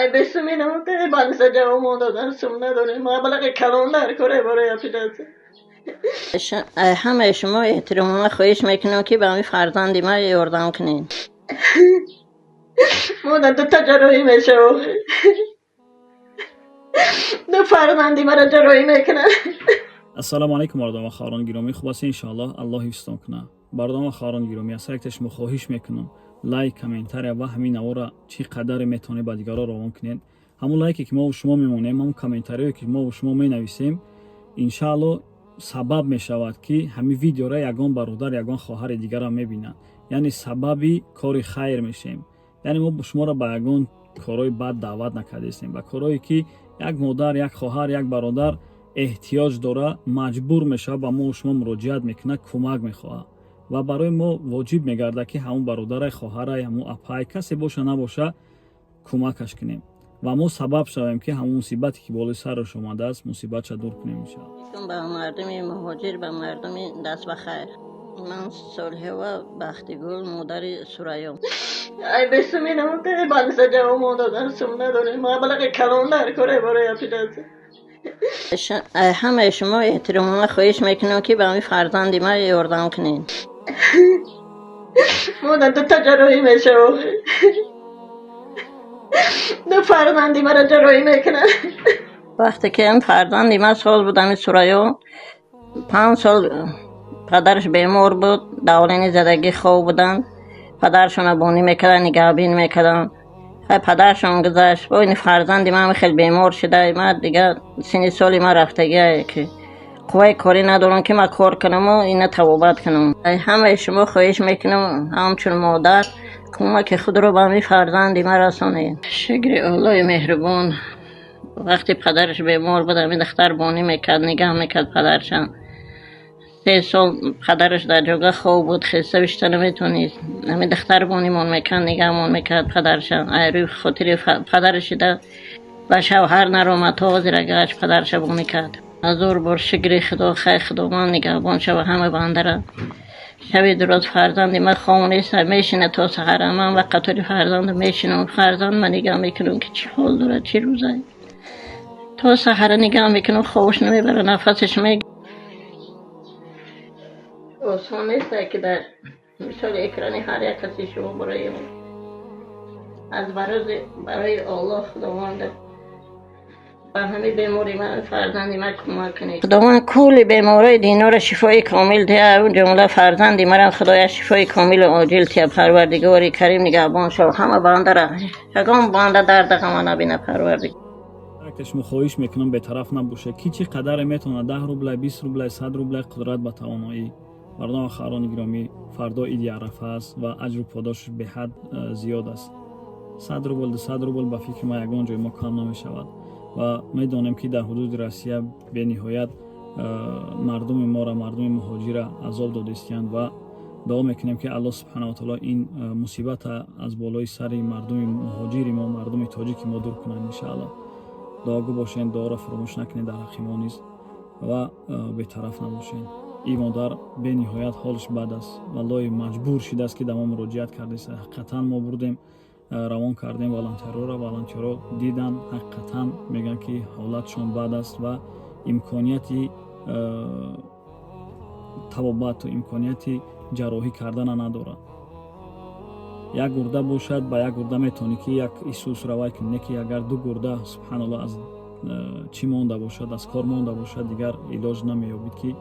Ай бесуминам больница ҷавоб мондодан, сум надорем, маблағи калон дар коре барои операция. Ҳамаи шумо эҳтиромона хоҳиш мекунам, ки ба ҳамин фарзанди ман ёрдам кунед. Модар, дута ҷарроҳӣ мешава, ду фарзанди маро ҷарроҳӣ мекунад. Ассалому алайкум, бародарон ва хоҳарони гиромӣ. Хуб аст, иншоаллоҳ, Аллоҳ ҳифзтон кунад. Бародарон ва хоҳарони гиромӣ, аз ҳар шумо хоҳиш мекунам, лайк, комментария ва ҳамин навора чӣ қадаре метавонед, ба дигарон равон кунед. Ҳамун лайке, ки мо шумо мемонем, ҳамун комментариое, ки мо шумо менависем, иншааллоҳ, сабаб мешавад, ки ҳамин видеора ягон бародар, ягон хоҳари дигарам мебинанд. Яъне сабаби кори хайр мешем. Яъне мо шуморо ба ягон корҳои бад даъват накардастем, ба корҳое, ки як модар, як хоҳар, як бародар эҳтиёҷ дора, маҷбур мешавад, ба мо шумо муроҷиат мекунад, кӯмак мехоҳад ва барои мо воҷиб мегардад, ки ҳамун бародарай, хоҳарай, ҳамун апай, касе боша набоша, кӯмакаш кунем ва мо сабаб шавем, ки ҳамун мусибате, ки болои сараш омадааст, мусибатша дур кунем, иншоалло. Ба мардуми муҳоҷир, ба мардуми даст ба хайр. Ман Солиҳова Бахтигул, модари Сурайё. Ай бесуминам больница ҷавоб мондодан, сум надорем, маблағи калон дар коре барои операция. Ҳамаи шумо эҳтиромона хоҳиш мекунам, ки ба ҳамин фарзанди ман ёрдам кунед. Модар, дута ҷарроҳӣ мешава, ду фарзанди маро ҷарроҳӣ мекунад. Вақте ки ҳам фарзанди ман сол буд, ҳамин Сурайё, 5 сол падараш бемор буд, давление задагӣ, хоб буданд. Падарашонро бонӣ мекарданд, нигаҳбин мекарданд. Хай, падарашон гузашт, бо ин фарзанди ман хеле бемор шуда. Ман дигар синни соли ман рафтагие, ки қувваи корӣ надорам, ки ман кор кунаму ина табобат кунам. Ҳамаи шумо хоҳиш мекунам, ҳамчун модар кӯмаки худро ба ҳамин фарзанди ман расонед. Шукри Аллоҳи меҳрубон. Вақте падараш бемор буд, ҳамин духтар бонӣ мекард, нигаҳ мекард падарашам. 3 сол падараш дар ҷога хоб буд, хеста бишта наметавонист. Ҳамин духтар бонимон мекард, нигаҳмон мекард падарашам. Ай рӯи хотири падараш шида ба шавҳар наромад, то ҳозира гашт, падараша бонӣ кард. Ҳазор бор шукри Худо. Хай, Худованд нигаҳбон шава ҳама бандара. Шаби дуроз фарзанди ман хом нест, мешина то саҳара. Ман ба қатори фарзандам мешинам, фарзанд ман нигаҳ мекунам, ки чӣ ҳол дорад, чӣ рӯзае. То саҳара нигаҳ мекунам, хобаш намебарад, нафасаш ме осон нест, ки дар мисоли экрани ҳар як каси шумо барои аз барои Аллоҳ, Худованд, ба ҳамин бемори ман, фарзанди ман кӯмак кунед. Худованд кулли беморои диноро шифои комил диҳад, он ҷумла фарзанди марам Худоя шифои комилу оҷил тиҳад. Парвардигори Карим нигаҳбон шав ҳама бандара, ягон банда дарда ғама набина, Парвардигор. Якта шумо хоҳиш мекунам, бетараф набошед. Ки чӣ қадаре метавонад, 10 рублай, 20 рублай, 100 рублай, қудрат ба тавоноӣ. Бародарон ва хоҳарони гиромӣ, фардо Иди Арафа аст ва аҷру подошаш беҳад зиёд аст. 100 рубл, 200 рубл, ба фикри ман, ягон ҷои мо кам намешавад. Ва медонем, ки дар ҳудуди Россия бениҳоят мардуми моро, мардуми муҳоҷира азоб додистиянд ва дуо мекунем, ки Аллоҳ субҳана ва таоло ин мусибата аз болои сари мардуми муҳоҷири мо, мардуми тоҷики мо дур кунанд, иншааллоҳ. Дуогӯ бошед, дуоро фуромӯш накунед дар ҳаққи мо низ ва бетараф набошед. Ин модар бениҳоят ҳолаш бад аст, валлоҳи, маҷбур шидааст, ки ба мо муроҷиат кардааст. Ҳақиқатан мо бурдем, равон кардем волонтероро. Волонтеро дидан, ҳақиқатан мегӯянд, ки ҳолатшон бад аст ва имконияти табобату имконияти ҷарроҳӣ кардана надорад. Як гурда бошад, ба як гурда метавонӣ, ки як исус равай кунӣ, не ки агар ду гурда, субҳаналлоҳ, аз чӣ монда бошад, аз кор монда бошад, дигар илоҷ намеёбид, ки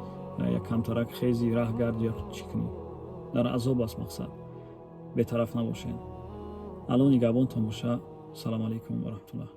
як камтарак хези, раҳ гарди ё чӣ кунӣ. Дар азоб аст. Мақсад, бетараф набошед. Алло нигаҳбонтон боша. Салому алайкум ва раҳматуллоҳ.